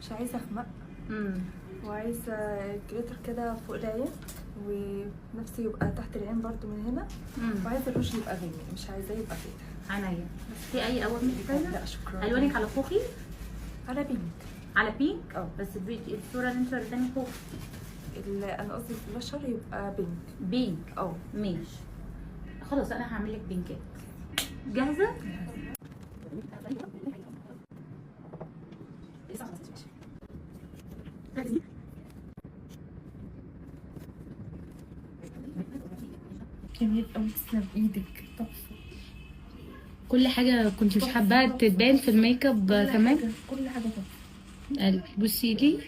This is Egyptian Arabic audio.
مش عايزه اغمق. وعايزه glitter كده فوق العين، ونفسي يبقى تحت العين برضو من هنا. وعايزه الروج يبقى غامق، مش عايزاه يبقى فاتح. عينيا. في اي اوامر تانية؟ لا شكرا. الوانك على خوخي؟ على pink. على pink؟ اه. بس الصورة اللي انت وريتاني خوخي. انا قصدي البلاشر يبقى pink. pink؟ اه. ماشي خلاص، انا هعمل لك بينكات. جاهزة؟ جميل قوي، تسلم ايدك، تحفة. كل حاجة كنت مش حاباها تتبان في الميك اب. كل تمام. حاجة، كل حاجة تحفة. قلبي، بصي لي.